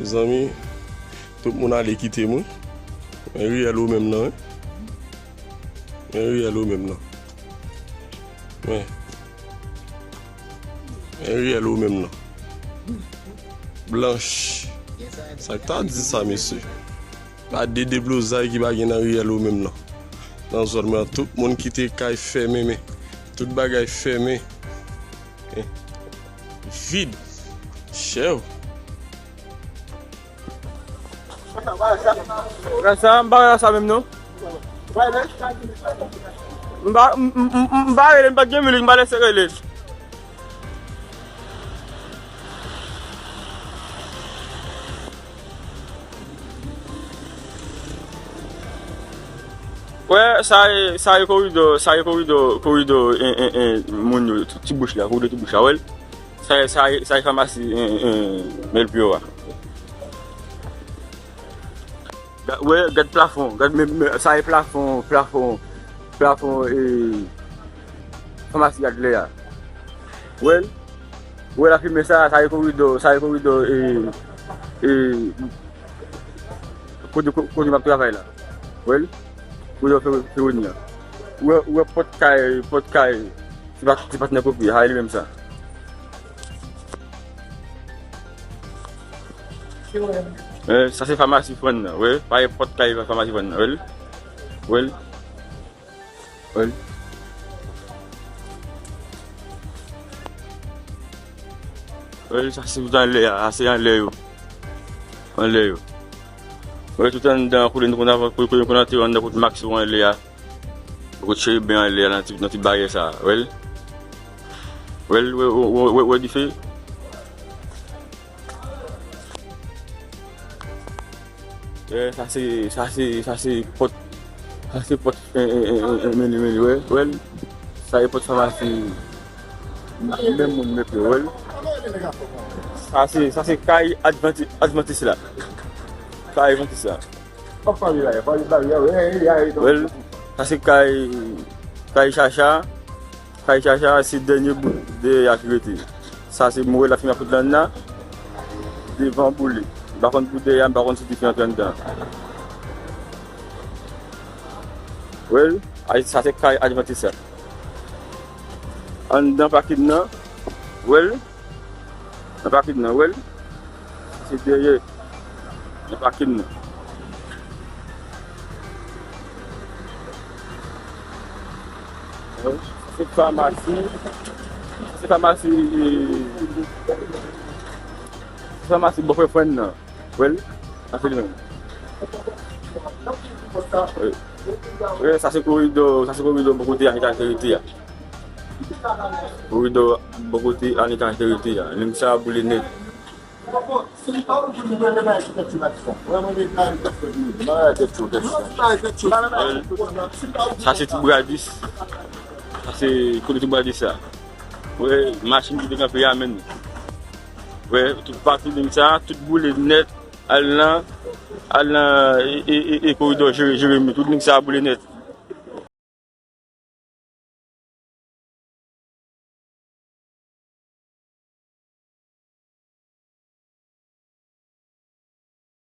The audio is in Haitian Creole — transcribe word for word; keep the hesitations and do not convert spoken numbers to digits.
Mezanmi, tout moun ale kite m, wi. Men riyèl ou menm nan, wi. Men riyèl ou menm nan. Men. Men riyèl ou menm nan. Blanch. Sa k ta di sa, mesye? Pa de deblozay ki pa gen nan riyèl ou menm nan. Nan zòn mwen an, tout moun kite kay fèmen, men tout bagay fèmen. Eh, vid. Chèw. Sa, m pa wè sa menm non. M pa, m, m, m, m pa rele, m pa t gen milik, m pa lese rele. Wè, sa e, sa e koridò, sa e koridò, koridò, en, en, en, moun yo, ti, ti bouch la, koridò ti bouch la, wè l. Sa e, sa e, sa e famasi, en, en, Melpyo a. Ga-, wè, gad plafon, gad men, men, sa e plafon, plafon, plafon, e, famasi Adlè a. Wè l? Wè lafimen sa, sa e koridò, sa e koridò, e, e, kote, ko-, kote m ap travay la. Wè l? Koridò Fe-, Feroni an. Wè, wè pòt kay, pòt kay, ti pa, ti patnè Popi, sa e li menm sa. Eh, sa se famasi Fran nan, wè. Pa e pòt kay famasi Fran nan, wè l? Wè l? Wè l? Wè l, sa se tout anlè a, sa se anlè yo. Anlè yo. Wè l, tout anndan, kote nou konn avan, kote nou konn antre anndan, kote Max yo anlè a. Kote Cheriben anlè a, nan ti, nan ti baryè sa a. Wè l? Wè l, wè, wè, wè, wè dife? Eh, sa se, sa se, sa se pòt, sa se pòt, eh, eh, eh, eh, eh, meni, meni, wè, wè l. Sa se pòt famasi, menm moun mete, wè l. Sa se, sa se kay Advanti-, Advantis la. Kay Advantis la. Wè l, sa se kay, kay Chacha. Kay Chacha, se dènye bout dèyè a ki rete. Sa se mwen la fime ap fout anndan. Devan boule. M pa konn pou dèyè a, m pa konn si dife antre anndan. Wè l, ay, sa se kay Advantis la. Anndan pakin nan. Wè l. Nan pakin nan, wè l. Se dèyè. Nan pakin nan. Se famasi. Se famasi. Se famasi bòfè Fran nan. Wè l. Sa se li menm. Wè. Wè, sa se koridò, sa se koridò bò kote Anita te rete a. Koridò bò kote Anita te rete a. Lim sa boule nèt. Sa se ti bradis. Sa se kote ti bradis sa. Wè, machin ki te kanpe a menm. Wè, tout pati lim sa, tout boule nèt. Al nan, al nan, e, e, e, e koridò Jere-, Jeremi. Tout lim sa boule nèt.